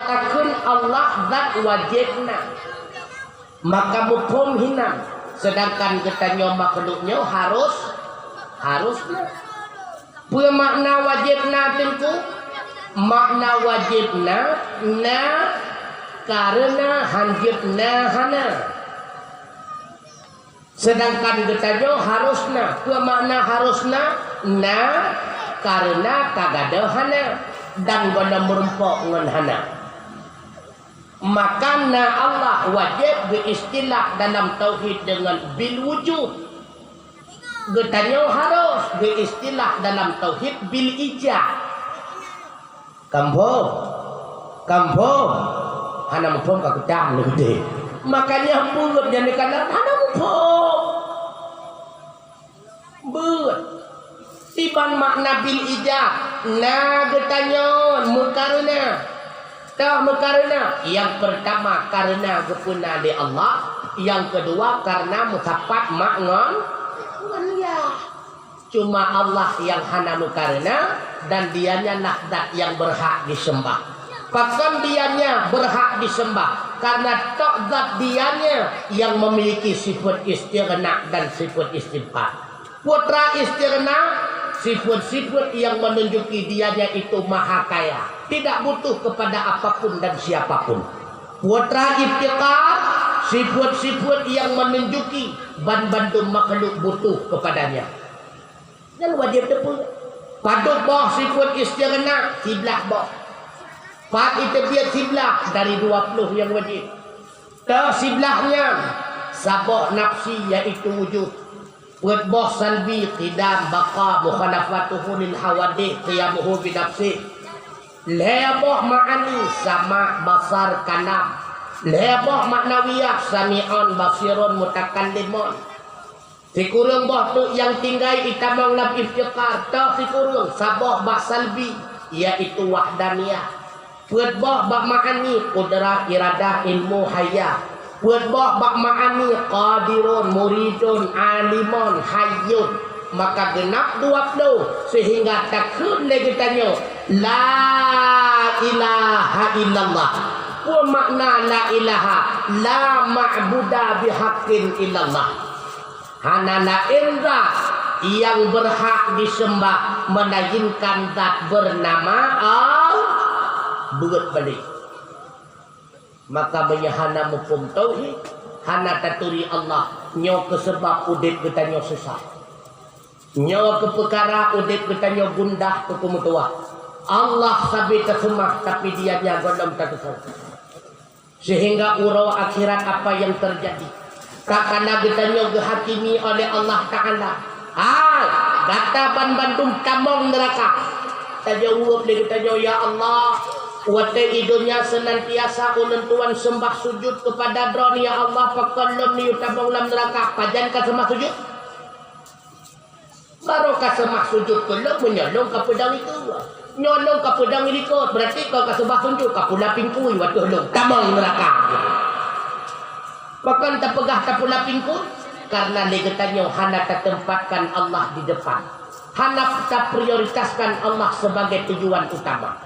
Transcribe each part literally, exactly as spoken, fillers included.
Takheun Allah zat wajéb na, maka muphom hinan, seudangkan geutanyoe makhluk nyoe harôh, harôh na. Peue makna wajéb na Teungku? Makna wajéb na, na kareuna, hanjeuet na, hana. Seudangkan geutanyoe harôh na. Peue makna harôh na? Na kareuna, tagadoe hana, dan gohlom meurumpok ngon hana. Maka na Allah wajéb geuistilah dalam tauhid deungon bil wujud. Geutanyoe harôh geuistilah dalam tauhid bil ijad. Ka muphom? Ka muphom? Hana muphom ka kutam lé geude. Makanya beuet nyang dikalam hana muphom. Beuet. Iban makna bil ijad, na geutanyoe meukareuna. Toh meukareuna? Nyang peurtama kareuna geupeuna lé Allah, nyang keudua kareuna meusapat mak ngon, ngon yah. Cuma Allah nyang hana meukareuna dan Dia nyan lah zat nyang beurhak diseumbah. Pakon Dia nyan beurhak diseumbah? Kareuna tok zat Dia nyan nyang memiliki sifat istighna dan sifat istinfad. Putra istighna, sifat-sifat nyang menunjuki Dia nyan itu maha kaya, tidak butuh kepada apapun dan siapapun. Putra iftiqar, sifat-sifat nyang menunjuki ban bandum makhluk butuh kepada-Nya. Nyan wajéb teupeu. Padub boh sifat istighna? Siblah boh. Pat iteubiet siblah dari dua ploh nyang wajéb? Teu siblah nyan, saboh nafsi, yaitu wujud. Peuet boh salbi, qidam, baqa, mukhalafatuhu lil hawadith, qiyamuhu bi nafsih. Lhée boh ma'ani, sama', basar, kalam. Lhée boh ma'nawiyah, sami'un, basirun, mutakallimun. Sikureueng boh teuk nyang tinggai itamong lam iftiqar, teu sikureueng, saboh bak salbi, yaitu wahdaniyah. Peuet boh bak ma'ani, qudrah, iradah, ilmu, hayah. Peuet boh bak ma'ani, qadirun, muridun, alimun, hayyun. Maka geunab dua ploh, seuhingga takheun lé geutanyoe, "La ilaha illallah." Peue makna la ilaha? La ma'buda bihaqqin illallah. Hana laén zat nyang beurhak diseumbah meulainkan zat beunama Allah. Beuet balek. Maka meunyoe hana muphom tauhid, hana taturi Allah, nyoe keuh sabab udeb geutanyoe susah. Nyoe keuh peukara udeb geutanyoe gundah keu peumeutuwah. Allah sabe taseumah, tapi Dia nyan gohlom tateupeue. Seuhingga uroe akhirat apa nyang teujadi? Tatkala geutanyoe geuhakimi oleh Allah Ta'ala, hai, gata banmandum tamong neuraka. Tajaweueb lé geutanyoe, "Ya Allah, watée i donya seunantiasa ulôn tuan seumbah sujut keupada Droeneuh, ya Allah, pakon lôn neuyue tamong lam neuraka? Pajan ka seumah sujut?" Barô ka seumah sujut keu lôn meunyoe lôn ka peudong dikeue. Nyoe lôn ka peudong likot, beurati kon ka seumah sujut, ka pula pingkui watée lôn tamong neuraka. Pakon tapeugah tapula pingkui? Karena lé geutanyoe hana tateumpatkan Allah di depan. Hana taprioritaskan Allah sebagai tujuan utama.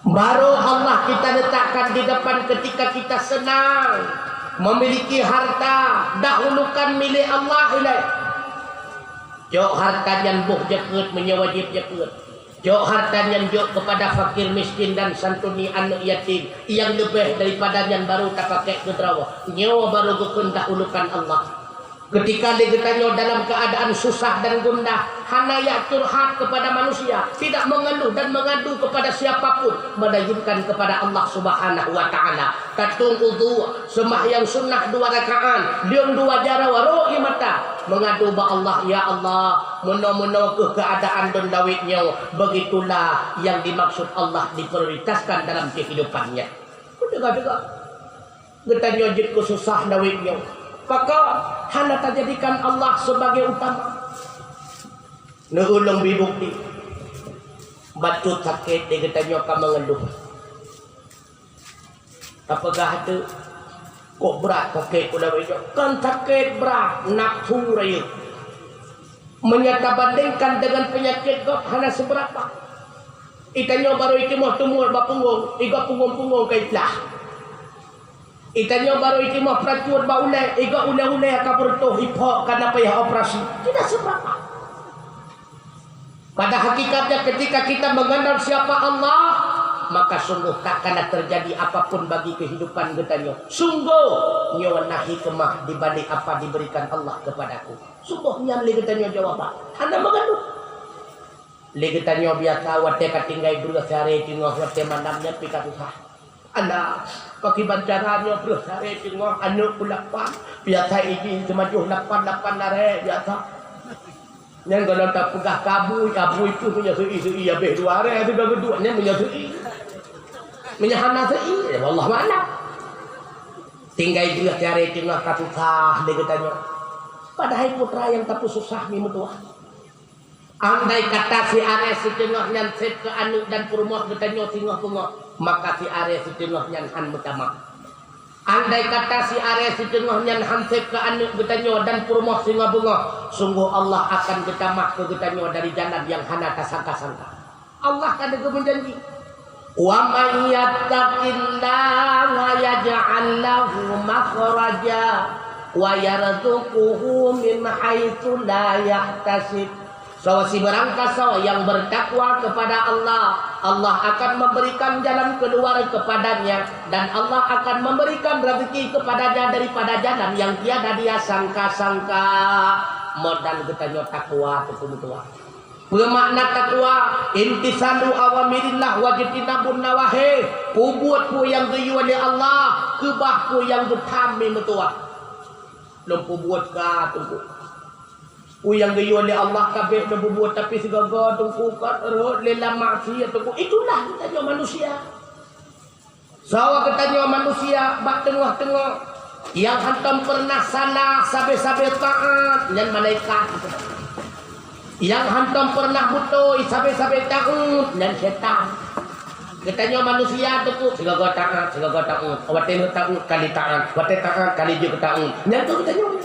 Baru Allah kita letakkan di depan ketika kita senang, memiliki harta, dahulukan milik Allah ilai. Jok harta nyan boh jakeuet meunyoe wajéb jakeuet. Jok harta nyan jok kepada fakir miskin dan santuni aneuk yatim. Nyang leubeh daripada nyan baru tapakék keu droe. Nyoe baru geukheun dahulukan Allah. Ketika lé geutanyoe dalam keadaan susah dan gundah, hana jak curhat kepada manusia, tidak mengeluh dan mengadu kepada siapa pun, melainkan kepada Allah Subhanahu wa Ta'ala. Tatong udhu, sembahyang sunnah dua rakaat, lheueng dua jaroe, rô ie mata, mengadu bak Allah, "Ya Allah, meunoe-meunoe keuh keuadaan lôn lawét nyoe." Begitulah yang dimaksud Allah diprioritaskan dalam kehidupannya. Teuga-teuga. Geutanyoe jeuet keu susah lawét nyoe. Pakon hana tajadikan Allah sebagai utama? Neuulông bi bukti. Bacut sakét di geutanyoe ka meungeuluh. Tapeugah teuk, kok brat sakét ulawét nyoe? Kon sakét brat, nafsu rayeuk. Meunyoe tabandingkan deungon peunyakét gob hana seubeurapa. Itanyoe barô itimoh teumur bak punggong, igob punggong-punggong ka iplah. Itanyoe barô itimoh peuracut bak ulée, igob ulée-ulée ka beureutoh, iphok ka na payah operasi. Tidak seberapa. Pada hakikatnya, ketika kita mengenal siapa Allah, maka sungguh tak akan terjadi apapun bagi kehidupan geutanyoe. Sungguh, nyoe na hikmah di balik apa diberikan Allah kepadaku. Sungguh nyan lé geutanyoe jawaban. Hana meugaduh. Lé geutanyoe biasa watée ka tinggai breueh siaré teungoh, watée malam nyan pih ka susah. Alah, pakriban cara nyoe breueh siaré teungoh, aneuk peuet lapan, biasa ijih seumajoh lapan, lapan aré biasa. Nyan gohlom tapeugah keu abui, abui pih meunyoe seu-i, seu-i habéh dua aré, sudah geuduek nyan meunyoe seu-i. Meunyoe hana seu-i, ya Allah ma'lam. Tinggai breueh siaré teungoh ka susah lé geutanyoe. Padahai putra nyang tapeususah mi meutuah. Andai kata siaré siteungoh nyan sép keu aneuk dan peurumoh geutanyoe singoh beungoh, maka siaré siteungoh nyan han meutamah. Andai kata siaré siteungoh nyan han sép keu aneuk geutanyoe dan peurumoh singoh beungoh, sungguh Allah akan geutamah keu geutanyoe dari jalan nyang hana tasangka-sangka. Allah ka geumeujanji, "Wa may yattaqillaha yaj'al lahu makhraja wa yarzuqhu min haitsu la yahtasib." Soe sibarang kasoe nyang bertakwa kepada Allah, Allah akan memberikan jalan keluar kepadanya, dan Allah akan memberikan rezeki kepadanya daripada jalan yang tiada dia sangka-sangka. Modal geutanyoe takwa, teungku meutuah. Peue makna takwa? Imtisalu awamirillah wajtinabun nawahi. Peubuet peue nyang geuyue lé Allah, keubah peue nyang geutham mi meutuah. Lôn peubuet ka, teungku. Peue nyang geuyue lé Allah ka bék lôn peubuet, tapi sigoe-goe, teungku, ka rhot lé lam maksiat, teungku. Itulah geutanyoe manusia. Sawa geutanyoe manusia bak teungoh-teungoh nyang hantom peureunah salah, sabe-sabe taát, nyan malaikat. Nyang hantom peureunah beutôi, sabe-sabe taát, nyan syaitan. Geutanyoe manusia, teungku, sigoe-goe taát, sigoe-goe taát. Watée lheueh taát, kali taát. Watée taát, kali jeuet keu taát. Nyan keuh geutanyoe.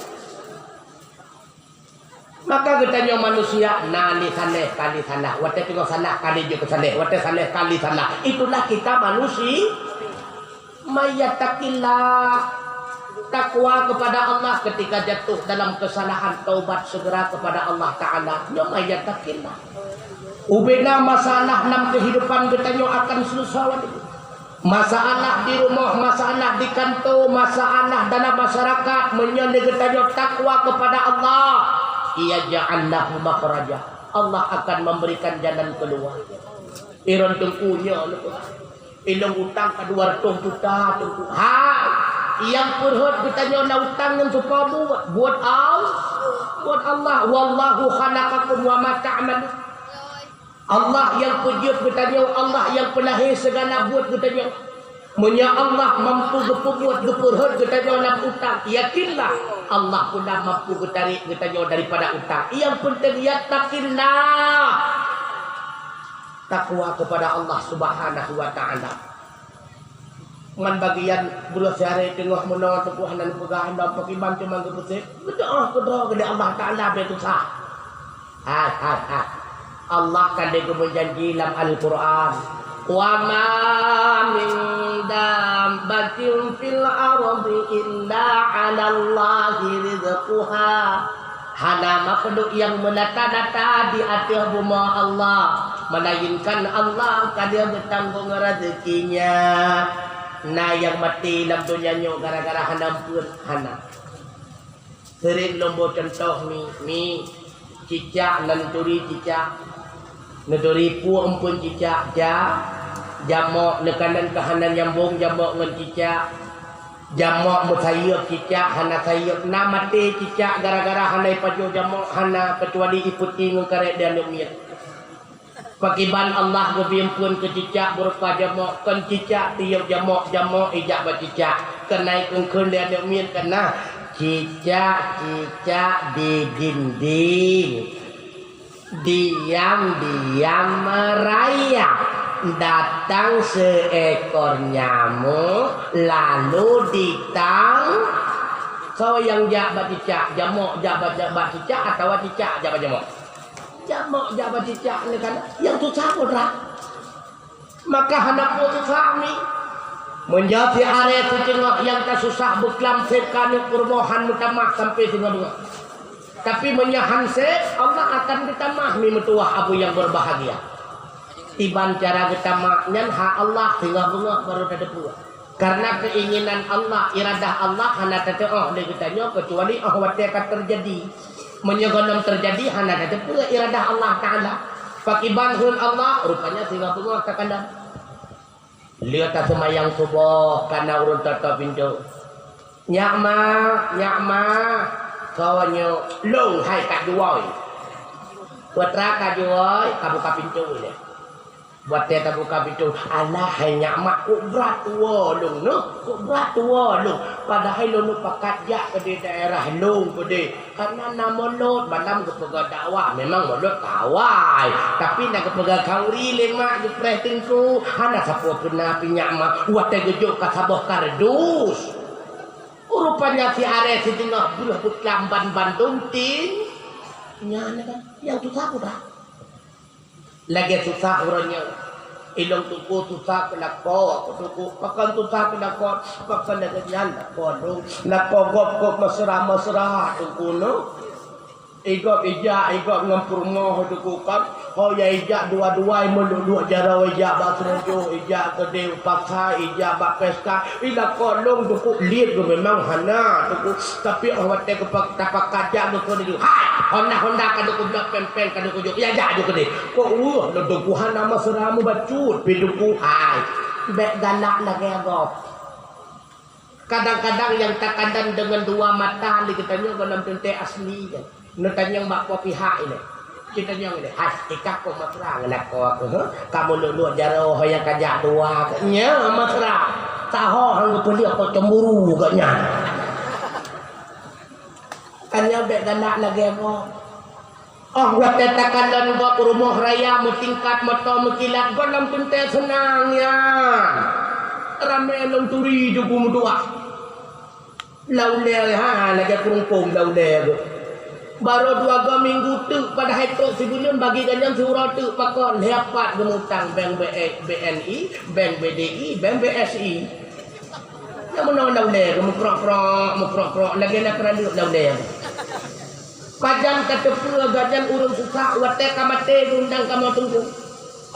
Maka geutanyoe manusia na lé saléh, ka lé salah. Watée teungoh salah, ka lé jeuet keu saléh. Watée saléh, ka lé salah. Itulah kita manusia. May yattaqillah. Takwa kepada Allah, ketika jatuh dalam kesalahan, taubat segera kepada Allah Ta'ala. Nyoe may yattaqillah. Ubena masalah lam kehidupan geutanyoe akan seuleusoe. Masalah di rumoh, masalah di kanto, masalah dalam masyarakat, meunyoe geutanyoe takwa kepada Allah, yaj'al lahu makhraja. Allah akan memberikan jalan keluar. Iron teungku nyoe, ilong utang ka dua ratus juta, teungku. Hai, nyang peurhot geutanyoe na utang ngon soe buet? Buet Allah. Buet Allah. Wallahu khalaqakum wa ma ta'malun. Allah nyang peujeuet geutanyoe, Allah nyang peulahé segala buet geutanyoe. Meunyoe Allah mampu geupeubuet, geupeurhot geutanyoe lam utang, yakinlah Allah pun dah mampu geutarek geutanyoe daripada utang. Nyang penting, yattaqillah. Takwa kepada Allah Subhanahu wa Ta'ala. Man bagian breueh siaré teungoh meunoe, teungku, hana neupeugah, hana pakriban, cuma geupeusék. Meudoá keudroe keu Allah Ta'ala, bék susah. Hai, hai, hai. Allah ka lheueh geumeujanji lam Al-Qur'an, "Wa ma min dabbatin fil ardi illa 'alallahi rizquha." Hana makhluk nyang meunata-nata di ateueh bumoe Allah, melainkan Allah ka lheueh geutanggong rezeki nyan. Na nyang maté lam donya nyoe gara-gara hana ampeuen? Hana. Sering lôn boh cuntoh mi, mi, cicak nan turi cicak. Neuturi peue ampeuen cicak, ja, jamok, neukanan ka hana nyambong jamok ngon cicak. Jamok meusayeuep, cicak hana sayeuep. Na maté cicak gara-gara hana ipajoh jamok, hana, keucuali ipeuti ngon karet di aneuk miet. Pakriban Allah geubri ampeuen keu cicak beurupa jamok, kon cicak tiyueb jamok, jamok ijak bak cicak. Keunae kheun-kheun lé aneuk miet keunan, "Cicak, cicak di dinding, diam-diam merayap, datang seekor nyamuk lalu ditang." Soe nyang jak bak cicak? Jamok jak bak, jak bak cicak atawa cicak jak bak jamok? Jamok jak bak cicak, neukanan nyang susah peue? Maka hana peue susah mi. Meunyoe si aré si teungoh nyang tasusah beuklam sép keuneuk peurumoh han meutamah sampai singoh beungoh. Tapi meunyoe han sép, Allah akan geutamah mi meutuwah abu nyang berbahagia. Iban cara geutamah nyan hak Allah singoh beungoh baru tateupeue. Karena keinginan Allah, iradah Allah hana tateuoh lé geutanyoe keucuali óh watée ka teujadi. Meunyoe gohlom teujadi hana tateupeue iradah Allah Taala. Pakiban kheun Allah, rupanya singoh beungoh takalon. Lheueh taseumayang suboh kana ureuëng toto pintoe. "Nyak ma, nyak ma, kawa nyoe lôn hai ka juwai." Putra ka juwai, ka buka pintoe lé. Watée tabuka pintoe, "Alah hai nyak ma, kok brat tuwoe lôn nyoe, kok brat tuwoe lôn." Padahai lôn pakat jak keudeh daerah lôn keudeh. Karena na mulod, malam geupeugah dakwah, memang mulod ka awai. Tapi na geupeugah khanduri lé mak geupreh teungku, hana sapeue keu na pih nyak ma, watée geujok ka saboh kardus. Rupanya si aré si teungoh breuh beuklam ban bandum ting. Nyan kan, nyang susah peue dah. Lagée susah uroe nyoe. Ilong teungku susah keu lakoe, aku teungku. Pakon susah keu lakoe, pakon lagée nyan lakoe lôn. Lakoe gob kok mesra-mesra teungku nyoe. Igob ijak, igob ngon peurumoh teungku kan. Ho ya ijak dua-dua meuluek-luek jaroe ijak bak Serojo, ijak keudeh pasai, ijak bak pesta. Ila kolong teungku liet geuh memang hana teungku. Tapi óh watée geupak-, tapakat jak geuh keu laju. Hai, honda-honda ka teungku blok, peng-peng ka teungku jok. Ya jak jok keudeh. Kok weueh lôn teungku hana mesra mubacut pi teungku. Hai, bék galak lagée gob. Kadang-kadang nyang takalon deungon dua mata lé geutanyoe gohlom teuntée asli kan. Neutanyong bak po pihak ilée. Geutanyoe ilée, "Hai, ikah po mesra ngon lakoe keuh, heh? Kamoe lôn-lôn jaroe ho nyang kajak dua keuh." Nyan mesra. Taho han geupeuleueh po cemburu geuh nyan. Kan nyoe bék galak lagée gob. Óh watée takalon gob rumoh raya meutingkat, moto meukilat, gohlom teuntée seunang nyan. Ramé lôn turi teungku meutuwah. Lam ulée ha lagée krumpong lam ulée geuh. Barô dua go minggu teuk padahai trok sibuleuen bagi geuhnyan siuroe teuk pakon lhée pat geumutang bank B-, B N I, bank B D I, bank B S I. Nyang meunoe lam ulée geuh meukrok-krok, meukrok-krok lagée na keuraleuek lam ulée geuh. Pajan ka teupeue gata nyan ureuëng susah watée ka maté geundang kamoe teungku.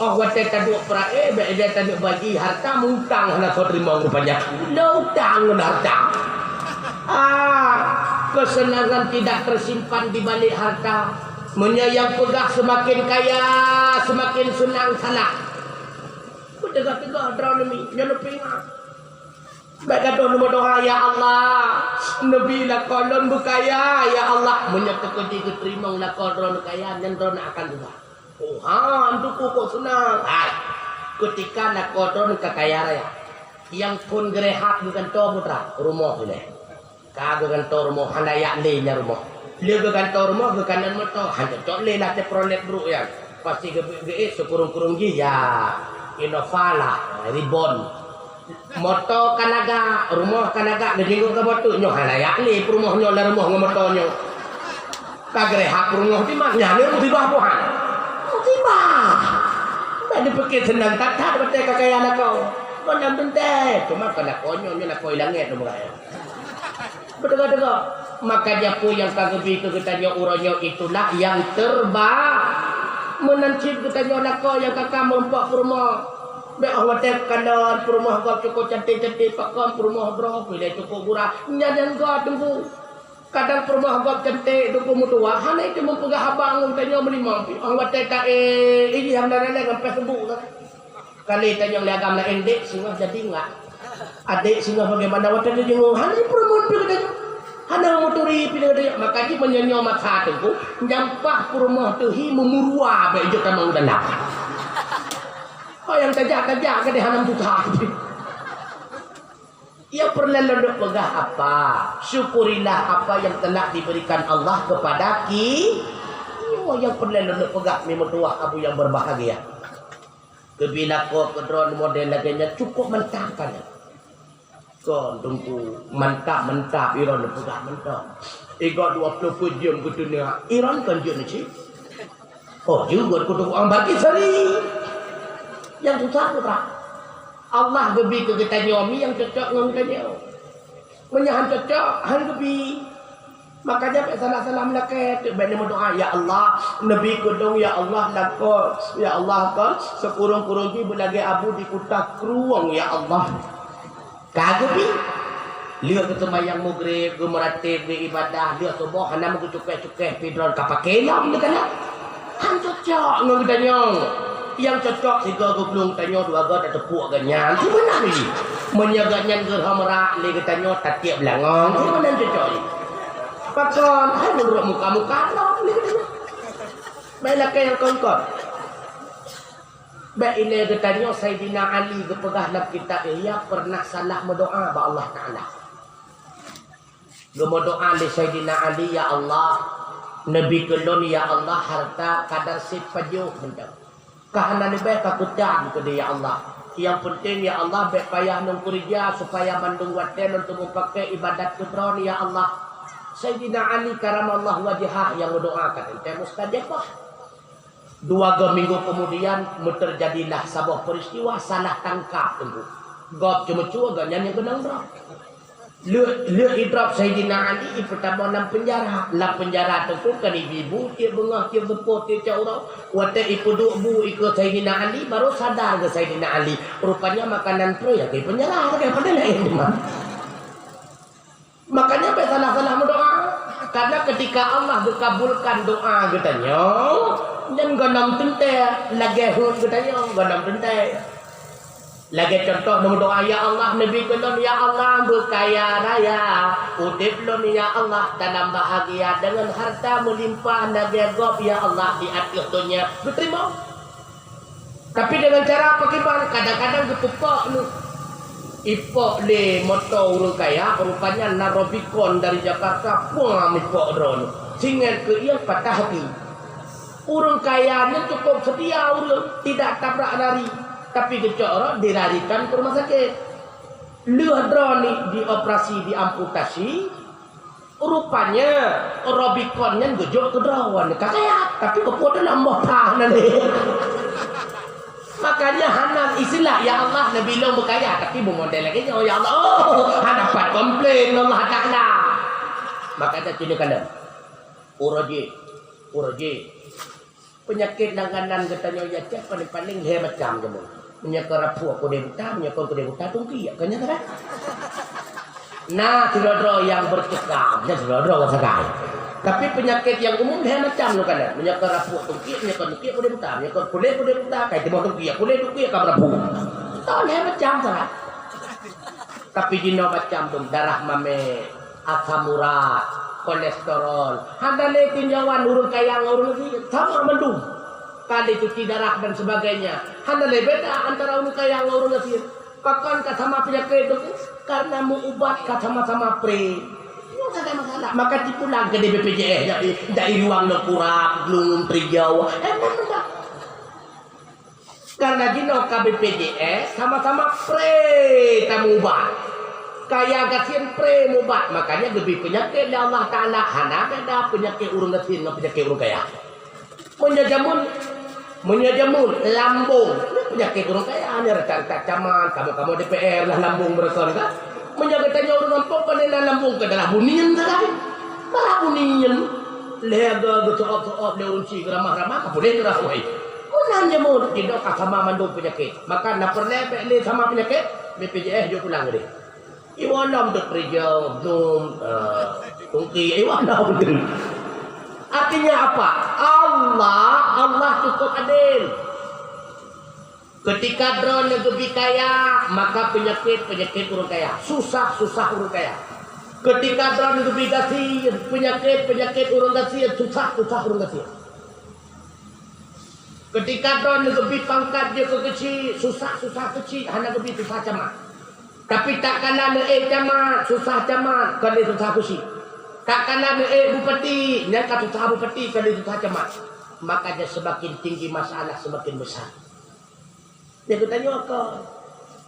Óh watée taduek peurae, bék ideh taneuk bagi harta, mutang hana soe teurimong rupanya. Na utang ngon harta. Ah, kesenangan tidak tersimpan di balik harta. Meunyoe nyang peugah seumaken kaya, seumaken seunang salah. Beuteugoh-teugoh droeneuh mi, nyoe neupeuingat. Bék gadôh neumeudoa, "Ya Allah, neubi lakoe lôn beukaya, ya Allah." Meunyoe teukeudi geuteurimong lakoe droeneuh kaya, nyan droeneuh akan ubah. Oh, han, teungku kok seunang. Hai, keutika lakoe droeneuh ka kaya raya, nyang phon geurehab geugantoe putra, rumoh ilée. Ka geugantoe rumoh, hana yak lé nyan rumoh. Lé geugantoe rumoh, geukalon moto, han cocok lé lah Chevrolet brôk nyan. Pasti geu-, geuék sikureueng-kureueng jih, ya, Innova lah, Reborn. Moto ka lagak, rumoh ka lagak, geujingok ka botot nyoe hana yak lé peurumoh nyoe lam rumoh ngon moto nyoe. Ka geurehab peurumoh timat nyan lé musibah buhan. Musibah. Bék dipeuke seunang that-that watée ka kaya lakoe. Kon lam teuntée, cuma ka lakoe nyoe, nyoe lakoe langét nyoe meuraya. Beuteuka-teuka. Maka nyan peue nyang ka geubi keu geutanyoe uroe nyoe itulah nyang terba-, meunan cit geutanyoe lakoe nyang ka ka meurumpok peurumoh. Bék óh watée kalon peurumoh gob cukôp canték-canték pakon peurumoh droe pih lé cukôp gura. Nyan nyang gob teungku. Kadang peurumoh gob canték teungku meutuwah hana itu meupeugah haba ngon tanyoe meulimong pih. Óh watée ka, eh, ini hana lé ngon Facebook ka. Kali tanyong lé agam laén, "Dek, singoh jadi enggak? Adek, singoh bagaimana?" Watée teujeuet, hana peurumoh pih geutanyoe. Hana meuturi pih geutanyoe. Maka jih meunyoe nyoe masa teungku, nyampah peurumoh teuh hi meumurua bék jeuet tamong dalam. Oh, nyang tajak-tajak gadeh hana meutuka. Yang peureulée lôn peugah apa? Syukurilah apa yang telah diberikan Allah kepada ki-, nyoe nyang peureulée lôn peugah mi meutuwah abu nyang berbahagia. Keubi lakoe keu droeneuh model lagée nyan cukôp mantap kan. Kon teungku mantap-mantap iron peugah mantap. Igoe dua ploh peuet jeuem geutuneuk iron kon jeuet neucit. Oh, jeuet kutuku bagi sari. Nyang susah putra. Allah geubi keu geutanyoe mi nyang cocok ngon geutanyoe. Meunyoe han cocok, han geubi. Makanya bèk salah-salah meulakèe, teuk bèk neumeudoa, "Ya Allah, neubi keu lôn, ya Allah, lakoe, ya Allah, kon sikureueng-kureueng jih beulagèe Abu di Kuta Krueng, ya Allah." Ka geubi. Lheueh geuseumayang Maghrib, geumeuratéb, geuibadah, lheueh suboh hana meugeucukéh-cukéh pidron ka paké lom neukalon. Han cocok ngon geutanyoe. Nyang cocok sigoe geublueng tanyoe dua goe tateupeuk geuh nyan. Sibeuna lé. Meunyoe geuh nyan geurhom rak lé geutanyoe tatiep langong. Sibeuna cocok lé. Pakon, hai meunurot muka-muka lom lé geutanyoe. Bèk lakèe nyang kon-kon. Bèk ilèe geutanyoe Saidina Ali geupeugah lam kitab Ihya pernah salah meudoa bak Allah Taala. Geumeudoa lé Saidina Ali, "Ya Allah, neubi keu lôn, ya Allah, hareuta kadar sép pajoh mantong. Ka hana leubeh ka keutam keudéh, ya Allah. Nyang peunteng, ya Allah, bèk payah lôn keureuja supaya mandum watèe lôn teumeupaké ibadat keu Droeneuh, ya Allah." Saidina Ali karamallahu wajhah nyang meudoa ka teuntèe mustajabah. Dua goe minggu keumudian, meuteujadilah saboh peuristiwa salah tangkap teungku. Gob ceumeucue, gobnyan nyang keunong droe. Lheueh, lheueh idrop Saidina Ali, ipeutamong lam peunjara. Lam peunjara teungku kan ibi bu, tiep beungoh, tiep seupôt, tiep cot uroe. Watèe ipeuduek bu ikeue Saidina Ali, baru sadar geuh Saidina Ali. Rupanya makanan pré nyang di peunjara, padahai laén teuma. Makanya bèk salah-salah meudoa. Karena ketika Allah geukabulkan doa geutanyoe, nyan gohlom teuntèe lagèe heuet geutanyoe, gohlom teuntèe. Lagèe contoh neumeudoa, "Ya Allah, neubi keu lôn, ya Allah, beukaya raya. Udép lôn, ya Allah, dalam bahagia, deungon hareuta meulimpah lagèe gob, ya Allah, di ateueh donya." Geuteurimong. Tapi deungon cara pakriban, kadang-kadang geupeupok lé. Ipok lé moto ureueng kaya, rupanya na Rubicon dari Jakarta, puam ipok droeneuh. Singet keu ié patah hati. Ureueng kaya nyan cukup setia ureueng, tidak tabrak lari, tapi geucok rot dilarikan ke rumah sakit. Lheueh droeneuh dioperasi, diamputasi, rupanya Rubicon nyan geujok keu droeneuh. Ka kaya, tapi keupeue teuma boh pah nan lé. Makanya hana istilah, "Ya Allah, neubi lôn beukaya," tapi beumodel lagèe nyoe, "Ya Allah, oh, hana pat komplain Allah Taala." Makanya kini kalian, uroe jih, uroe jih. Peunyakét langganan geutanyoe i Aceh paléng-paléng lhèe macam jameun. Meunyoe keu rapuk keudè buta, meunyoe kon keudè buta tungkiek, kon nyan kan? Na sidroe-droe nyang bercekam, na sidroe-droe nyang sagai. Tapi peunyakét nyang umum lhèe macam lôn kalon. Meunyoe keu rapuk tungkiek, meunyoe kon tungkiek keudè buta, meunyoe kon puléh keudè buta, kai timoh tungkiek, puléh tungkiek ka meurapuk. Toh lhèe macam sagai. Tapi jinoe macam dum, darah mamèh, asam urat, kolesterol. Hana lé tinjauan ureueng kaya ngon ureueng gasien, sama mandum. Ka lé cuci darah dan sebagainya. Hana lé beda antara ureueng kaya ngon ureueng gasien. Pakon ka sama peunyakét tu? Karena meuubat ka sama-sama pré. Nyoe ka ada masalah. Maka dipulang keu di B P J S, jadi dari ruang neukurap, gelung trijau. Eh, memang dah. Karena jinoe ka B P J S, sama-sama pré tameuubat. Kaya gasien pré meuubat, makanya geubri peunyakét lé Allah Taala hana beda peunyakét ureueng gasien ngon peunyakét ureueng kaya. Meunyoe jameun, meunyoe jameun lambông, nyan peunyakét ureueng kaya, nyan retak-retak camat, kamoe-kamoe D P R lah lambông beureuson kan. Meunyoe geutanyoe ureueng gampông kon na lambông keu darah bunieng sagai. Darah bunieng. Lhèe goe geusoop-soop lé ureueng chik geuramah-ramah ka puléh darah wai. Meunan jameun, jinoe ka sama mandum peunyakét. Maka na peureulèe bèk lé sama peunyakét, B P J S jok pulang deh. Iwoe lom teukeureuja, dum, eh, tungki, iwoe lom tu. Artinya apa? Allah, Allah cukup adil. Ketika droeneuh geubri kaya, maka peunyakét, peunyakét ureueng kaya. Susah, susah ureueng kaya. Ketika droeneuh geubri gasien, peunyakét, peunyakét ureueng gasien. Susah, susah ureueng gasien. Ketika droeneuh geubri pangkat jeuet keu keuchik, susah, susah keuchik, hana geubri susah camat. Tapi tatkala neuék camat, susah camat, kon lé susah keuchik. Tatkala neuék bupati, nyan ka susah bupati, kon lé susah camat. Makanya semakin tinggi masalah, semakin besar. Nyan geutanyoe kon.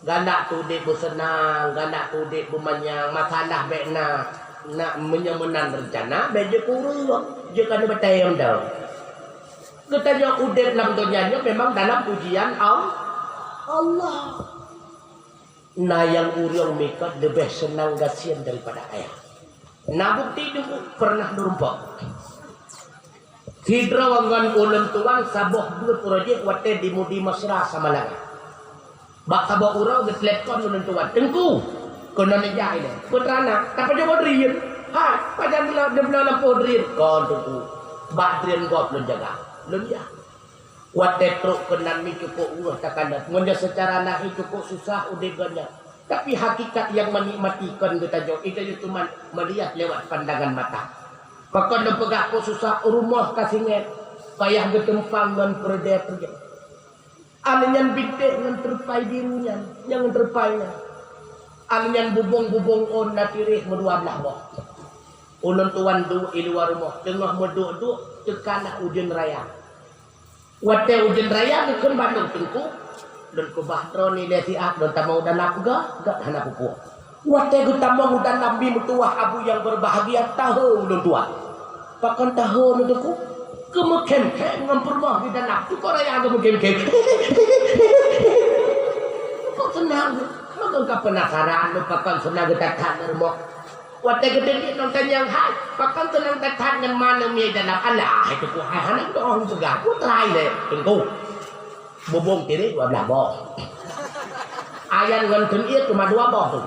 Galak keu udép beuseunang, galak keu udép beumanyang, masalah bèk na. Nak meunyoe meunan reuncana, bèk jeuet keu ureueng, jeuet keu aneuk batèe mantong. Geutanyoe udép lam donya nyoe memang dalam ujian Al-, Allah. Na nyang ureuëng mikot leubeh seunang gasien daripada ayah. Na bukti dulu pernah neurumpok. Sidroe ngon ulôn tuan saboh buet uroe jih watée di Mudi Mesra Samalanga. Bak saboh uroe geutelepon ulôn tuan, "Teungku, keunoe neujak ilée." "Peue teuma na?" "Tapajoh boh drien." "Hai, pajan neubloe lampôh drien?" "Kon, Teungku, bak drien gob lôn jaga." Lôn jak. Watée trok keunan mi cukôp uroe takalon. Meunyoe seucara lahé cukôp susah udeb geuh nyan, tapi hakikat nyang meunikmati kon geutanyoe, geutanyoe cuma meulihat lewat pandangan mata. Pakon lôn peugah kok susah, rumoh ka singét, payah geutumpang ngon peureudée-peureudée. Aneuëk nyan bintéh ngon teurupai biru nyan, nyang teurupai nyan. Aneuëk nyan bubông-bubông ôn na tiréh meudua blaih boh. Ulôn tuan duek i luwa rumoh, teungoh meuduek-duek teuka na ujeuen raya. Watée ujeuen raya geukheun bandum teungku, lôn keubah droeneuh lé siat lôn tamong u dalam peugah, gak hana peue-peue. Watée geutamong u dalam mi meutuwah abu nyang beubahgia, tahe ulôn tuan. Pakon tahe ulôn teungku? Geumeukhém-khém ngon peurumoh di dalam. Cukôp raya geumeukhém-khém. Kok seunang? Maka ka peunasaran lôn pakon seunang geutathat lé rumoh. Watée geuteubiet ngon tanyong hai, pakon teunang that-that ngon ma neumie dalam alah hai teungku hai hana doh peugah peue teurai lé teungku. Bubông tiréh dua blaih boh. Ayan ngon thon ie cuma dua boh tu.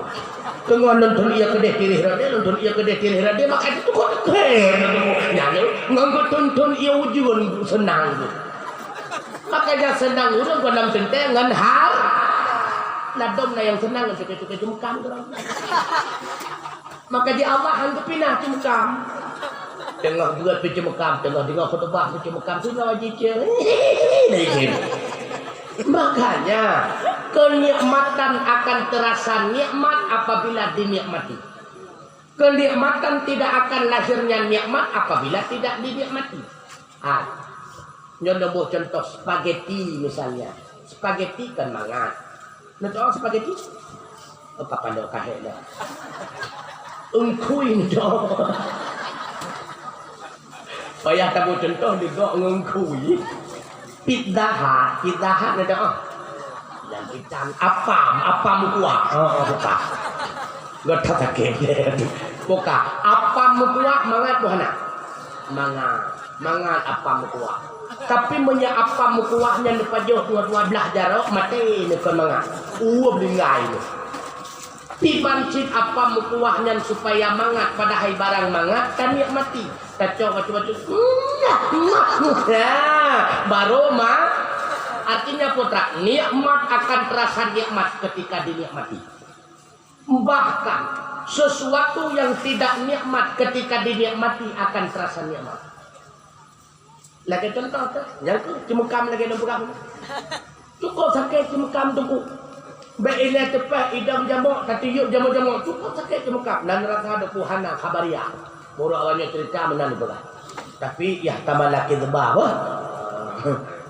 Teungoh lôn thon ie keudeh tiréh rade, lôn thon ie keudeh tiréh rade, maka itu kok teukheun teungku. Nyan ngon geuthon-thon ie ujeuen seunang tu. Maka nyang seunang ureuëng goh lom teuntée ngon har. Ladom na nyang seunang ngon cukai-cukai jeumukam tu. Maka di Allah han geupinah ceumukam. Teungoh buet pih ceumukam, teungoh deungoe khutubah pih ceumukam, sinoe jiceu. Makanya, kenikmatan akan terasa nikmat apabila dinikmati. Kenikmatan tidak akan lahirnya nikmat apabila tidak dinikmati. Ha. Nyoe lôn boh contoh spaghetti misalnya. Spaghetti kan mangat. Neutu'oh spaghetti? Oh, kapan dah kahek dah. Eungkui neutu'oh. Payah taboh contoh digok ngon eungkui. Pizza Hut, Pizza Hut neutu'oh. Yang itam, apam, apam kuah. Oh, oh, buka. Gata sakét. Buka. Apam kuah mangat buhana. Mangat. Mangat apam meukuah. Tapi meunyoe apam meukuah nyan neupajoh dua-dua blaih jaroe, maté neu kon mangat. Uweuem linggai neu. Tiban cit apam meukuah nyan supaya mangat, padahai barang mangat tanikmati. Tacok bacut-bacut. Ya, baru ma-, artinya putra, nikmat akan terasa nikmat ketika dinikmati. Bahkan, sesuatu yang tidak nikmat ketika dinikmati akan terasa nikmat. Lagée contoh teuh, nyang keuh ceumukam lagée lôn peugah. Cukôp sakét ceumukam teungku. Bék ilée teupah idong jamok, tatiyueb jamok-jamok, cukôp sakét ceumukam. Dan rasa deuk hana khabaria. Meunurot awak nyoe cerita meunan peugah. Tapi yah tamala kizba bah.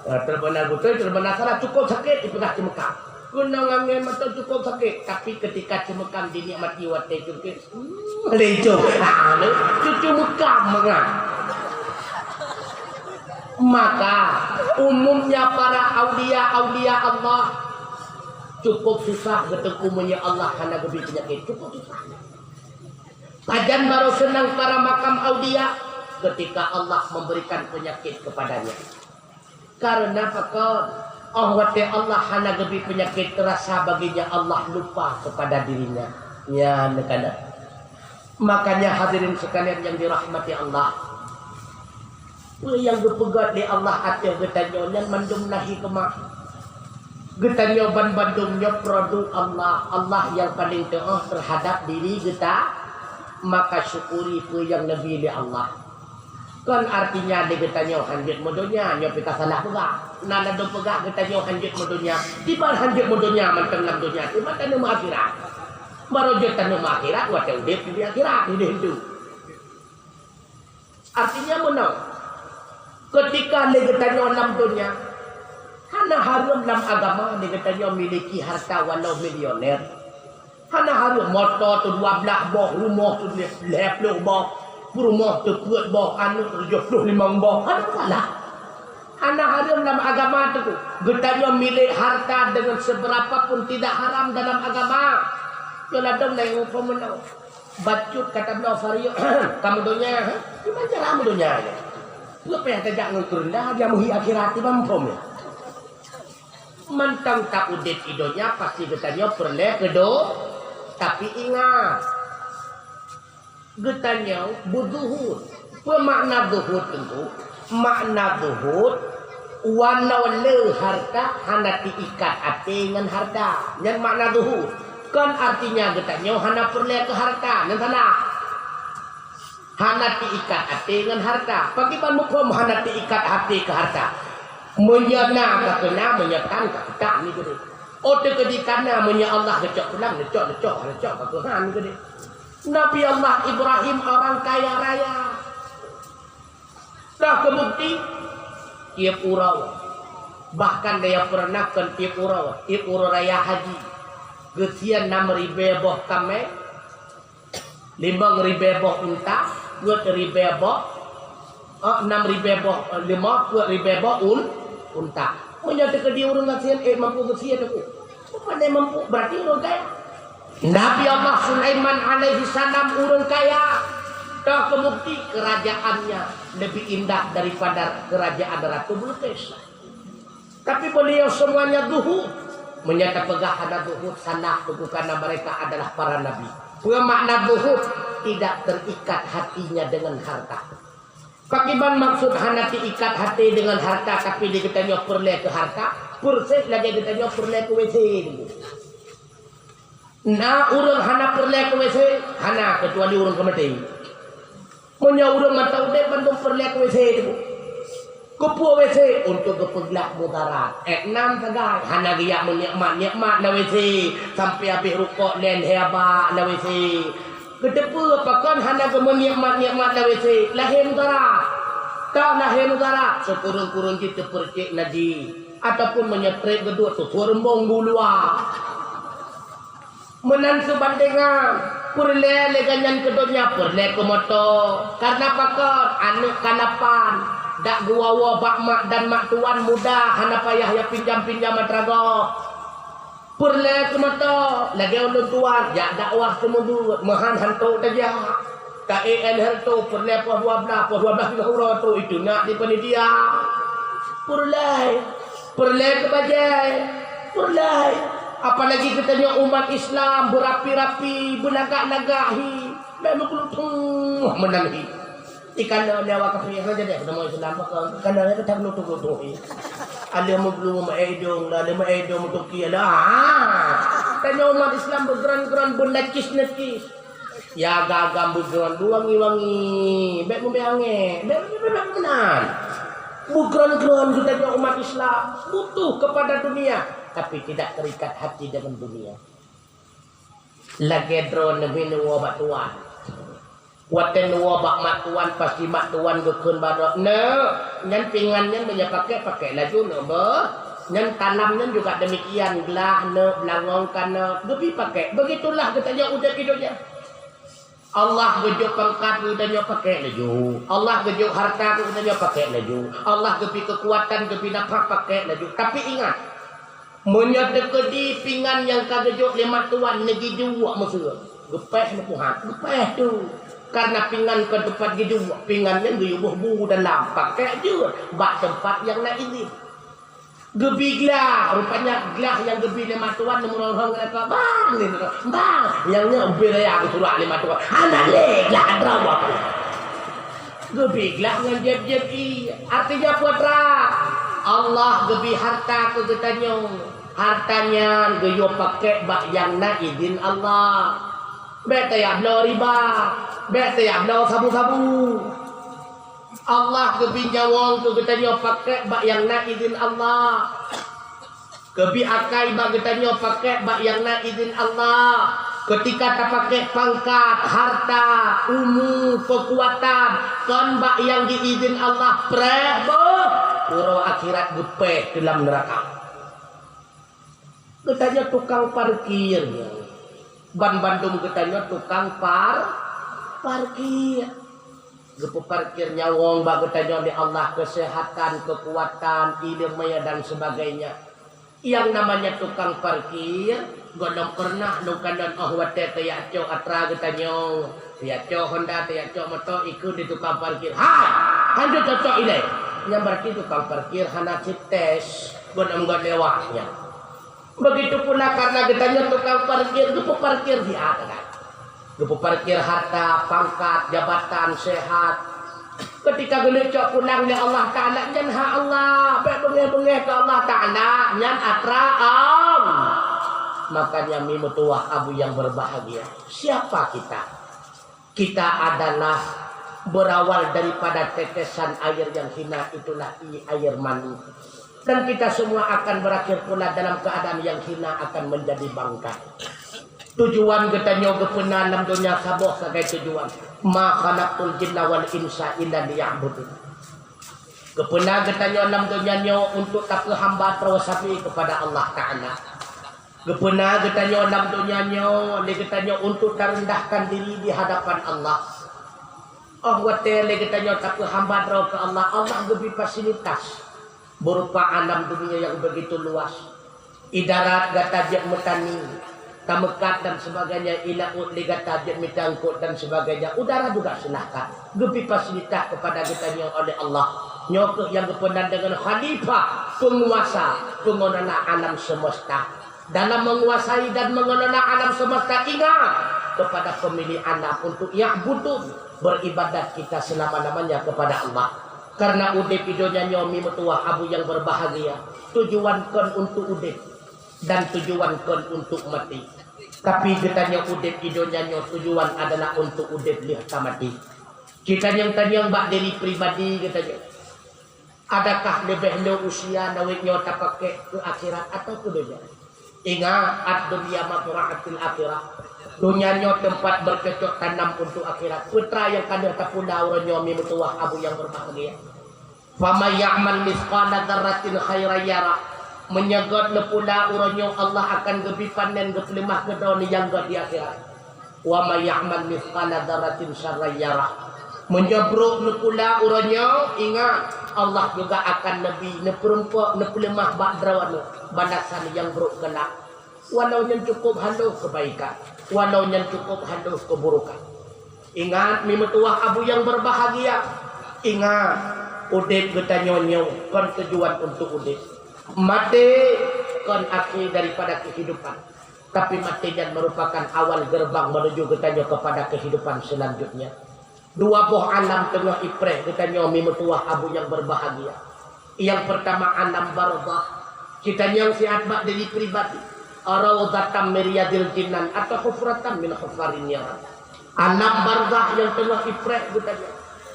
Terbana beutôi, terbana salah, cukôp sakét dipeugah ceumukam. Keunong angén mantong cukôp sakét, tapi ketika ceumukam dinikmati watée cukôp Lecok. Ha, le. Cucu mukam mangat. Maka, umumnya para aulia-aulia Allah cukup susah geuteuku meunyoe Allah hana geubri peunyakét. Cukup susah. Pajan barô seunang para makam aulia ketika Allah memberikan penyakit kepadanya. Karena pakon? Oh watée Allah hana geubri peunyakét, terasa baginya Allah lupa kepada dirinya. Nyan kana. Makanya hadirin sekalian yang dirahmati Allah, peue nyang geupeugét lé Allah ateueh geutanyoe nyan mandum na hikmah. Geutanyoe ban bandum nyoe produk Allah. Allah nyang paleng teuoh terhadap diri geuta, maka syukuri peue nyang neubri lé Allah. Kon artinya lé geutanyoe hanjeuet meudonya, nyoe pih ka salah peugah. Na ladôm peugah geutanyoe hanjeuet meudonya, tiban hanjeuet meudonya mantong lam donya, tiban taneuk meuakhirat. Barô jeuet taneuk meuakhirat watée udeb di akhirat, udeb tu. Artinya meunoe, keutika lé geutanyoe lam donya, hana hareuem lam agama lé geutanyoe miliki harta walau milioner. Hana hareuem moto tu dua blaih boh, rumoh tu lhèe ploh boh, peurumoh tu peuet boh, aneuk tu tujoh ploh limong boh. Hana masalah. Hana hareuem lam agama teungku. Geutanyoe milék harta deungon seubeurapa pun tidak haram dalam agama. Keu ladom na nyang muphom meunoe. Bacut ka tabloe fariok, ka meudonya, ha? Kiban cara meudonya nyan? Peue payah tajak ngon keureunda, dia meuhi akhirat, kiban muphom nyan? Mantong ta udeb i donya, pasti geutanyoe peureulée keu do-, tapi ingat, geutanyoe beuzuhud. Peue makna zuhud teungku? Makna zuhud, wanoe le harta hana teuikat até ngon harta. Nyan makna zuhud. Kon artinya geutanyoe hana peureulée keu harta. Nyan salah. Hana teuikat até ngon harta. Pakriban muphom hana teuikat até keu harta? Meunyoe na ka keuna, meunyoe tan ka keutak ni geude. Oh, teukeudi kana, meunyoe Allah geucok pulang, neucok, neucok, neucok, ka keuhan geude. Nabi Allah Ibrahim orang kaya raya. Dah teubukti, tieb uroe. Bahkan dia peureunah kon tieb uroe, tieb uroe raya haji. Geusie nam ribée boh kamé, limong ribée boh unta, peuet ribée boh, eh, nam ribée boh, eh, leumô, peuet ribée boh un-, unta. Meunyoe teukeudi ureuëng gasien, eh, mampu geusie teungku. Pandai mampu, berarti ureuëng kaya. Nabi Allah Sulaiman alaihi salam ureuëng kaya. Toh keubukti kerajaannya lebih indah daripada kerajaan Ratu Bilqis. Tapi beliau semuanya zuhud. Meunyoe tapeugah hana zuhud, salah teungku, karena mereka adalah para nabi. Peue makna zuhud? Tidak terikat hatinya dengan harta. Pakriban maksud hana teuikat até deungon harta, tapi di geutanyoe peureulée keu harta, persis lagée geutanyoe peureulée keu W C teungku. Na ureuëng hana peureulée keu W C? Hana, keucuali ureuëng keumaté. Meunyoe ureuëng mantong udeb bandum peureulée keu W C teungku. Keupeue W C? Untuk geupeuglah mudarat. Eh, nam sagai, hana geujak meunikmat-nikmat na W C, sampai habéh rukok lén hé abak na W C. Geuteupeue pakon hana geumeunikmat-nikmat na W C? Lahé mudarat. Toh lahé mudarat, sikureueng-kureueng jih teupeurcék najih, ataupun meunyoe trép geuduek, teuthue reumbong bu luwa. Meunan seubandengan, peureulée lé geuh nyan keu donya, peureulée keu moto. Karena pakon? Aneuëk ka lapan, dak geuwoe-woe bak mak dan mak tuan muda, hana payah ya pinjam-pinjam atra gob. Peureulée keu moto, lagée ulôn tuan, jak dakwah seumeubeuet, meuhan hanto tajak. Ka E N Herto, peureulée poh dua blaih, poh dua blaih sigoe uroe tu, itu nak di panitia. Peureulée, peureulée keu bajée, peureulée. Apalagi geutanyoe umat Islam, beurapi-rapi, beulagak-lagak hi, bék meukeulutong meunan hi. Ikan na nyawa kafé, hana jadi aku nama Islam, maka ikan na nyawa tak lutuk-lutuk. Ada mebelum mak idong, ada mak idong tuki, ada. Ah, tanya umat Islam bergeran-geran, bernakis-nakis. Ya gagam bergeran, wangi-wangi. Bek mebe angin, bek mebe meunan. Bergeran-geran kita umat Islam butuh kepada dunia, tapi tidak terikat hati dengan dunia. Lagée droe neubi neuwoe bak tuan. Watée neuwoe bak mak tuan, pasti mak tuan geukheun bak droe, "Neuk, nyan pingan nyan meunyoe pakek, pakek laju neuk beuh. Nyan talam nyan juga demikian, glah neuk, beulangong ka neuk, geubi pakek." Begitulah geutanyoe udeb di donya. Allah geujok pangkat keu geutanyoe, pakek laju. Allah geujok harta keu geutanyoe, pakek laju. Allah geubi keukuatan, geubi nafah, pakek laju. Tapi ingat, meunyoe teukeudi pingan nyang ka geujok lé mak tuan neugijuek meuseuet, geupéh meupuhan, geupéh tu. Karena pingan kon teumpat geujok, pingan nyan geuyue boh bu dalam, pakek jeuet bak teumpat nyang na idhin. Geubi glah, rupanya glah nyang geubi lé mak tuan neumeurong-rong ngon lakoe, "Bang, ni, bang, nyang nyoe ubé raya geusurak lé mak tuan." Hana lé glah droe. Geubi glah ngon jieb-jieb ié. Artinya peue teuma? Allah geubi harta keu geutanyoe. Harta nyan geuyue pakek bak nyang na idhin Allah. Bék tajak bloe riba, bék tajak bloe sabu-sabu. Allah geubi nyawöng keu geutanyoe pakek bak nyang na idhin Allah. Geubi akai bak geutanyoe pakek bak nyang na idhin Allah. Keutika tapakek pangkat, harta, umu, keukuatan kon bak nyang geuidhin Allah, preh boh, uroe akhirat geupéh keu lam neuraka. Geutanyoe tukang parkir, ban bandum geutanyoe tukang par-, parkir. Geupeuparkir nyawöng bak geutanyoe lé Allah, keuseuhatan, keukuatan, ileumèe dan sebagainya. Nyang namanya tukang parkir, gohlom peureunah lôn kalon 'oh watèe tajak cok atra geutanyoe, tajak cok Honda, tajak cok moto, ikheun di tukang parkir, "Hai, hana cocok ilèe." Nyan beurati tukang parkir hana teutes, gohlom göt lewat nyan. Begitu pula karena geutanyoe tukang parkir, geupeuparkir di akhirat. Geupeuparkir harta, pangkat, jabatan, sehat. Ketika geuneuk cok pulang lé Allah Ta'ala, nyan hak Allah. Bèk beungèh-beungèh keu Allah Ta'ala, nyan atra Allah. Makanya mi meutuwah abu yang berbahagia. Siapa kita? Kita adalah berawal daripada tetesan air yang hina, itulah i-, air mani. Dan kita semua akan berakhir pula dalam keadaan yang hina, akan menjadi bangkai. Tujuan geutanyoe geupeuna lam donya saboh sagai tujuan. "Ma khalaqtul jinna wal insa illa liya'budun." Geupeuna geutanyoe lam donya nyoe untuk tapeuhamba droe sabe kepada Allah Ta'ala. Geupeuna geutanyoe lam donya nyoe lé geutanyoe untuk tarendahkan diri di hadapan Allah. 'Oh watèe lé geutanyoe tapeuhamba droe keu Allah, Allah geubri fasilitas. Berupa alam dunia yang begitu luas. I darat gata jeuet meutani, tameukat dan sebagainya, i laôt lé gata jeuet mita eungkôt dan sebagainya. Udara juga silahkan. Geubri fasilitas kepada geutanyoe oleh Allah. Nyoe keuh nyang geupeuna deungon khalifah, penguasa, pengelola alam semesta. Dalam menguasai dan mengelola alam semesta, ingat kepada pemilik alam untuk ya'budun, beribadat kita selama-lamanya kepada Allah. Karena udép i donya nyoe mi meutuwah abu yang berbahagia, tujuan kon untuk udép dan tujuan kon untuk maté. Tapi geutanyoe udép i donya nyoe tujuan adalah untuk udép lheueh ka maté. Geutanyoe tanyong bak diri pribadi geutanyoe. Adakah leubeh lé usia lawét nyoe tapakék keu akhirat atawa keu donya? Ingat, "Ad-dunya mazra'atul akhirah." Donya nyoe teumpat bercocok tanam untuk akhirat. Peue teuma nyang ka lheueh tapula uroe nyoe mi meutuwah abu yang berbahagia. "Faman ya'mal mithqala dzarratin khairan yarah." Meunyoe göt neupula uroe nyoe, Allah akan geubri panen geupeuleumah keudroe nyang göt di akhirat. "Wa may ya'mal mithqala dzarratin syarran yarah." Meunyoe brôk neupula uroe nyoe, ingat, Allah juga akan neubri, neupeurumpok, neupeuleumah bak droeneuh balasan nyang brôk keulak. Walau nyan cukup haloh keubaikan, walau nyan cukup haloh keuburokan. Ingat, mi meutuwah abu yang berbahagia. Ingat, udép geutanyoe nyoe kon tujuan untuk udép. Maté kon akhé daripada kehidupan. Tapi maté nyan merupakan awal gerbang menuju geutanyoe kepada kehidupan selanjutnya. Dua boh alam teungoh ipreh geutanyoe mi meutuwah abu yang berbahagia. Yang pertama alam barzakh. Geutanyoe siat bak diri pribadi. Raudhatan min riyadil jinan atau hufratan min hufarin nar. Alam barzakh yang teungoh ipreh geutanyoe.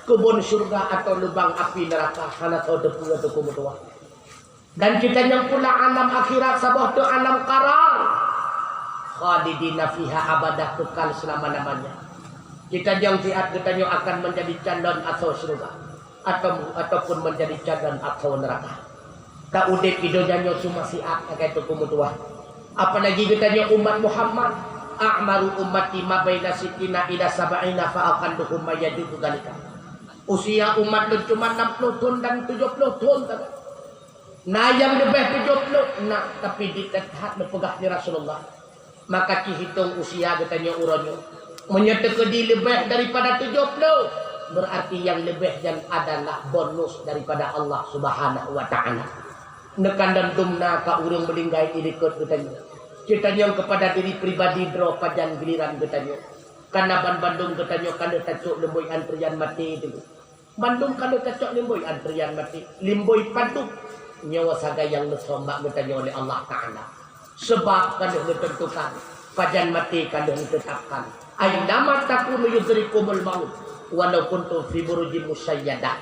Keubon syurga atau lubang api neraka, hana tho teupeue teungku meutuwah. Dan geutanyoe pula alam akhirat saboh teuk alam qarar. Khalidina fiha abada, kekal selama-lamanya. Geutanyoe siat geutanyoe akan menjadi calon atau syurga atau, ataupun menjadi calon atau neraka. Taudép i donya nyoe cuma siat sagai teungku meutuwah. Apalagi geutanyoe umat Muhammad, "A'maru ummati ma baina sittina ila sab'ina fa aqalluhum ma yajuzu dzalika." Usia umat lôn cuma enam puluh thon dan tujoh puluh thon sagai. Na nyang leubeh tujoh puluh, na, tapi di that neupeugah lé Rasulullah. Maka cit hitong usia geutanyoe uroe nyoe. Meunyoe teukeudi leubeh daripada tujoh puluh, berarti nyang leubeh nyan adalah bonus daripada Allah Subhanahu wa Ta'ala. Neukalon dum na ka ureuëng meuninggai di likot geutanyoe. Geutanyoe kepada diri pribadi droe pajan giliran geutanyoe. Karena banmandum geutanyoe ka lheueh tacok lumbôi antrian maté teungku. Bandum ka lheueh tacok lumbôi antrian maté, lumbôi padub nyoe sagai nyang neusom bak geutanyoe lé Allah Ta'ala. Sabab ka lheueh neuteuntukan, pajan maté ka lheueh neuteutapkan. "Aina ma takunu yudrikumul maut, walau kuntum fi burujin musyayyadah."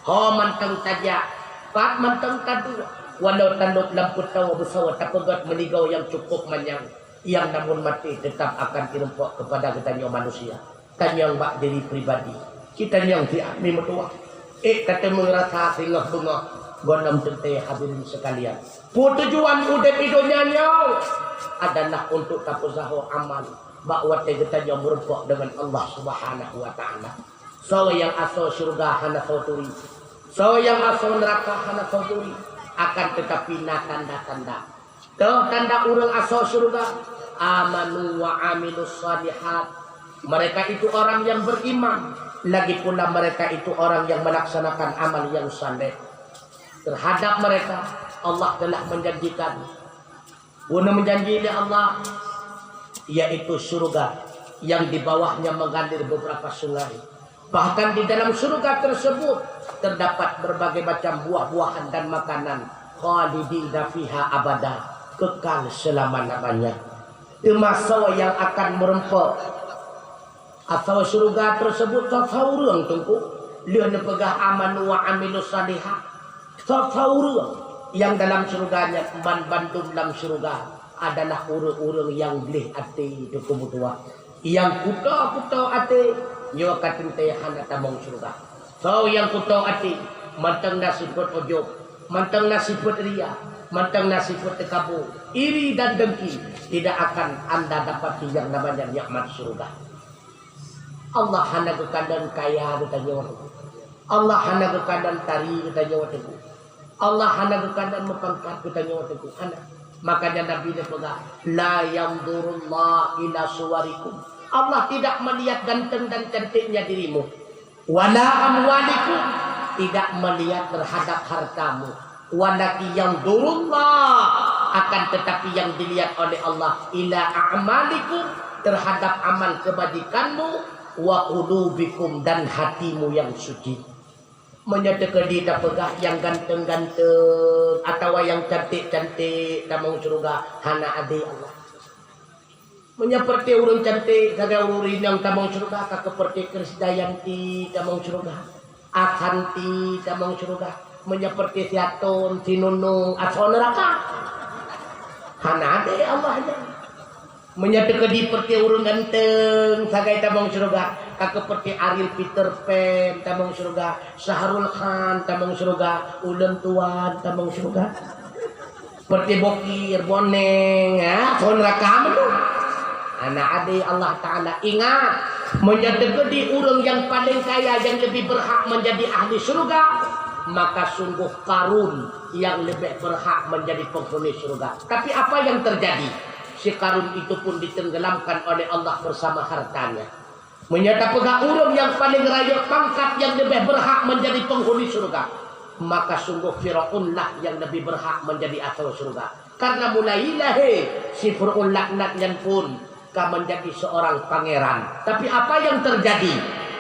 Ho mantong tajak, pat mantong taduek, walau tanop lam peutoe beusoe tapeugöt meuligoe nyang cukôp manyang, nyang namun maté teutap akan irumpok keupada geutanyoe manusia. Tanyong bak diri pribadi. Geutanyoe siat mi meutuwah. Ék ka teumeung rasa singoh beungoh gohlom teuntée hadirin sekalian. Peue tujuan udép i donya nyoe? Adalah untuk tapeusaho amal bak watée geutanyoe meurumpok deungon Allah Subhanahu wa Ta'ala. Soe nyang asoe syeuruga hana soe turi, soe nyang asoe neuraka hana soe turi. Akan teutapi na tanda-tanda. Toh tanda ureuëng asoe syeuruga? Amanu wa amilus shalihat. Mereka itu orang yang beriman, lagi pula mereka itu orang yang melaksanakan amal yang saleh. Terhadap mereka, Allah telah menjanjikan, guna menjanji lé Allah, yaitu syeuruga yang di bawahnya mengalir beberapa sungai. Bahkan di dalam syeuruga tersebut terdapat berbagai macam buah-buahan dan makanan, khalidina fiha abada, kekal selama-lamanya. Teuma soe nyang akan meureumpok asoe syeuruga tersebut? Soe-soe ureuëng, Teungku? Lheueh neupeugah amanu wa amilus shalihat. Soe-soe ureuëng nyang dalam syeuruga nyan? Man bandum lam syeuruga adalah ureuëng-ureuëng nyang gleh até, Teungku meutuah. Nyang kuto-kuto até, nyoe ka teuntée hana tamong syeuruga. Soe nyang kuto até, mantong na sifeuet ujub, mantong na sifeuet ria, mantong na sifeuet teukabu, iri dan dengki, tidak akan anda dapati yang namanya nikmat syeuruga. Allah hana geukalon kaya geutanyoe, Teungku. Allah hana geukalon tari geutanyoe, Teungku. Allah hana geukalon meupangkat geutanyoe, Teungku. Hana. Makanya Nabi neupeugah, "La yanzurullah ila suwarikum." Allah tidak melihat ganteng dan cantiknya dirimu. "Wala amwalikum," tidak melihat terhadap hartamu. "Walakin yanzurullah," akan tetapi yang dilihat oleh Allah, "ila a'malikum," terhadap amal kebajikanmu, "wa qulubikum," dan hatimu yang suci. Meunyoe teukeudi tapeugah nyang ganteng-ganteng atawa nyang cantik-cantik tamong syeuruga, hana adé Allah. Meunyoe peureuté ureuëng cantik sagai ureuëng inong tamong syeuruga, ka keupeureuté Krisdayanti tamong syeuruga, Asanti tamong syeuruga. Meunyoe peureuté si Atôn, si Nunung, asoe neuraka. Hana adé Allah nyan. Meunyoe teukeudi peureuté ureuëng ganteng sagai tamong syeuruga, ka keupeureuté Ariel Peter Pan tamong syeuruga, Shahrukh Khan tamong syeuruga, ulôn tuan tamong syeuruga. Peureuté bokir, boneng, ha, phon rakam tu. Hana adé Allah Taala. Ingat, meunyoe teukeudi ureuëng nyang paleng kaya nyang leubeh beurhak meunjadi ahli syeuruga, maka sunggoh Karun nyang leubeh beurhak meunjadi peunghuni syeuruga. Tapi apa yang terjadi? Si Karun itu pun ditenggelamkan oleh Allah bersama hartanya. Meunyoe tapeugah ureuëng nyang paleng rayeuk pangkat nyang leubeh beurhak meunjadi peunghuni syeuruga, maka sunggoh Firaun lah nyang leubeh beurhak meunjadi asoe syeuruga. Karena mulai lahé si Firaun laknat nyan pun ka meunjadi seorang pangeran. Tapi apa yang terjadi?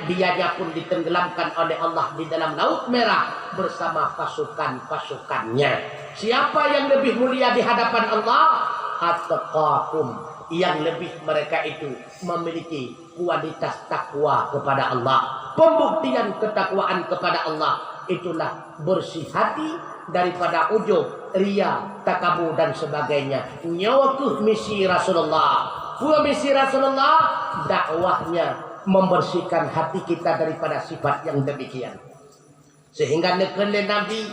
Dianya pun ditenggelamkan oleh Allah di dalam Laut Merah bersama pasukan-pasukannya. Siapa yang lebih mulia di hadapan Allah? Atqakum, yang lebih mereka itu memiliki kualitas takwa kepada Allah. Pembuktian ketakwaan kepada Allah itulah bersih hati daripada ujub, ria, takabu dan sebagainya. Nyoe keuh misi Rasulullah. Peue misi Rasulullah? Dakwahnya membersihkan hati kita daripada sifat yang demikian. Sehingga neukheun lé Nabi,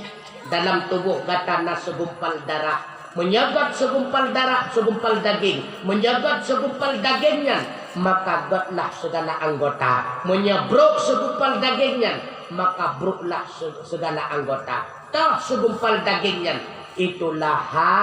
"Dalam tuboh gata na segumpal darah. Meunyoe göt segumpal darah, segumpal daging, meunyoe göt segumpal daging nyan, maka götlah segala anggota. Meunyoe brok segumpal daging nyan, maka broklah se-, segala anggota. Toh segumpal daging nyan, itulah ha,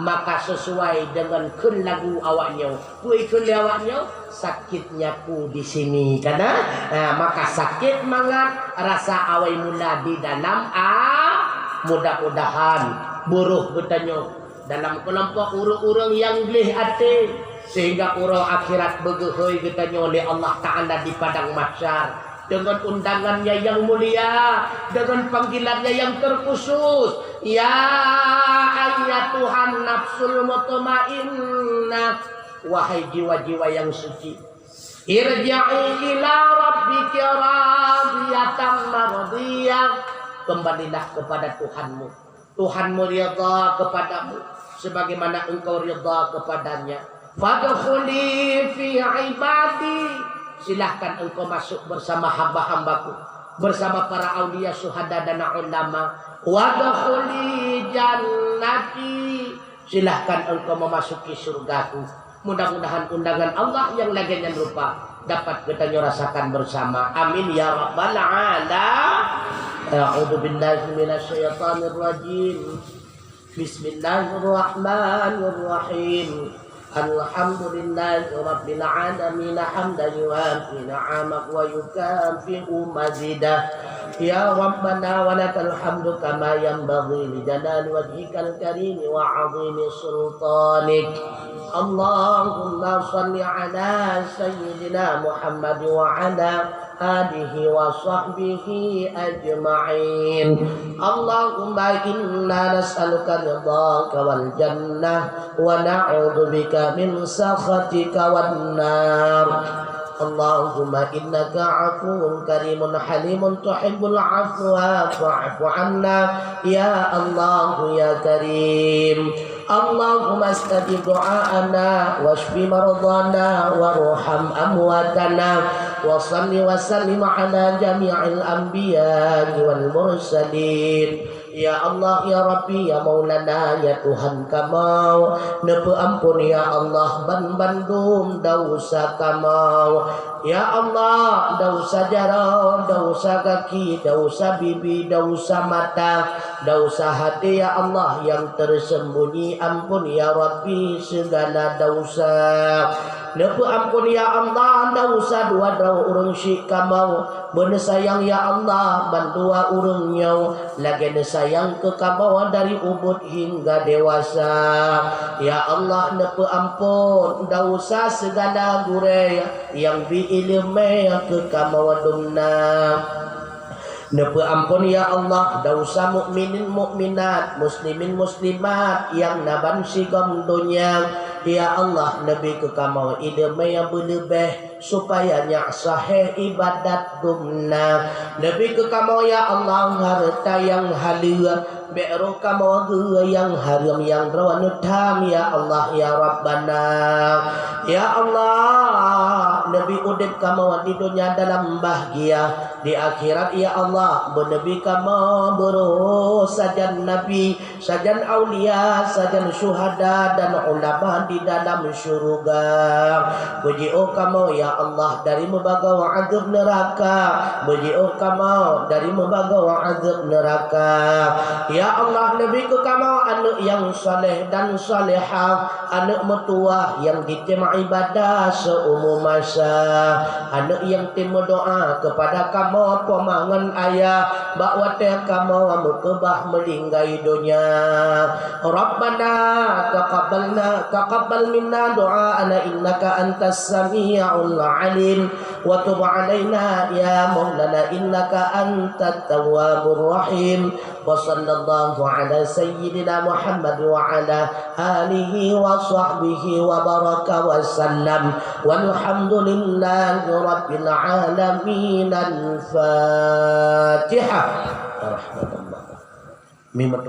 maka sesuai dengan kheun lagu awak nyoe." Peue kheun lé awak nyoe? Sakitnya ku di sini, kan, ha? Ha, maka sakit mangat rasa awai mula di dalam a-, mudah-mudahan buruh geutanyoe dalam keulompok ureuëng-ureuëng nyang gleh até, sehingga uroe akhirat beugeuhôi geutanyoe lé Allah Taala di padang mahsyar. Dengan undangannya yang mulia, dengan panggilannya yang terkhusus. Ya ayyatuhan nafsul mutmainnah, wahai jiwa-jiwa yang suci, irji'i ila rabbiki radiyatan mardiyah, kembalilah kepada Tuhanmu. Tuhanmu ridha kepadamu, sebagaimana engkau ridha kepadanya. Fadkhuli fi ibadi, silahkan engkau masuk bersama hamba-hambaku, bersama para aulia, syuhada dan ulama. Wadkhuli jannati, silahkan engkau memasuki surgaku. Mudah-mudahan undangan Allah yang lagèe nyan rupa dapat geutanyoe rasakan bersama. Amin ya rabbal alamin. A'udzubillahi minasyaitonirrajim. Bismillahirrahmanirrahim. Alhamdulillahi rabbil alamin, hamdan yuwafi ni'amahu wa yukafi'u mazidah. Ya Rabbana, wa lakal hamdu kama yanbaghi li jalali wajhikal karimi wa 'azimi sultanik. Allahumma shalli ala sayyidina Muhammad wa ala alihi wa sahbihi ajma'in. Allahumma inna nas'aluka ridhaka wal jannah wa na'udzubika min sakhatika wan nar. Allahumma innaka 'afuwun karimun halimun tuhibbul 'afwa fa'fu 'anna ya Allah ya Karim. Allahumma stajib du'aana wasyfi mardhana warham amwatana wa shalli wa sallim ala jami'il anbiya'i wal mursalin. Ya Allah, ya Rabbi, ya Maulana, ya Tuhan kamoe, neupeuampon ya Allah ban bandum desya kamoe. Ya Allah, desya jaroe, desya gaki, desya bibi, desya mata, desya até ya Allah nyang tersembunyi, ampon ya Rabbi segala desya. Neupeuampon ya Allah desya dua droe ureueng syik kamoe, beuneusayang ya Allah bandua ureueng nyoe lagèe neusayang keu kamoe dari ubit hingga dewasa. Ya Allah, neupeuampon desya segala gurèe nyang bi ileumèe keu kamoe dumna. Neupeuampon ya Allah desya mukminin mukminat, muslimin muslimat nyang na ban sigom donya. Ya Allah, neubi keu kamoe ileumèe nyang beuleubèh supaya nyak sahèh ibadat dumna. Neubi keu kamoe ya Allah hareuta nyang haleue, bèk roh kamoe geu nyang hareuem nyang droeneuh tham ya Allah ya Rabbana. Ya Allah, neubi udép kamoe di donya dalam bahgia, di akhirat ya Allah beuneubi kamoe beurôh sajan nabi, sajan aulia, sajan syuhada dan ulama di dalam syuruga. Beujiôh kamoe ya Allah dari meubagoe azeueb neuraka. Beujiôh kamoe dari meubagoe azeueb neuraka. Ya Allah, neubi keu kamoe aneuk nyang saleh dan salehah, aneuk meutuwah nyang jitem ibadah seumu masa, aneuk nyang tem meudoa keupada kamoe poma ngon ayah bak watèe kamoe meukeubah meulinggai donya. Rabbana taqabbalna, taqabbal minna du'aana innaka antas sami'ul alim, wa tub alaina ya maulana innaka antat tawwabur rahim. Wa sallallahu ala sayyidina Muhammad wa ala alihi wa sahbihi wa baraka wa sallam. Walhamdulillahi rabbil alamin. Al-Fatihah. Rahmatullah. Mimeutu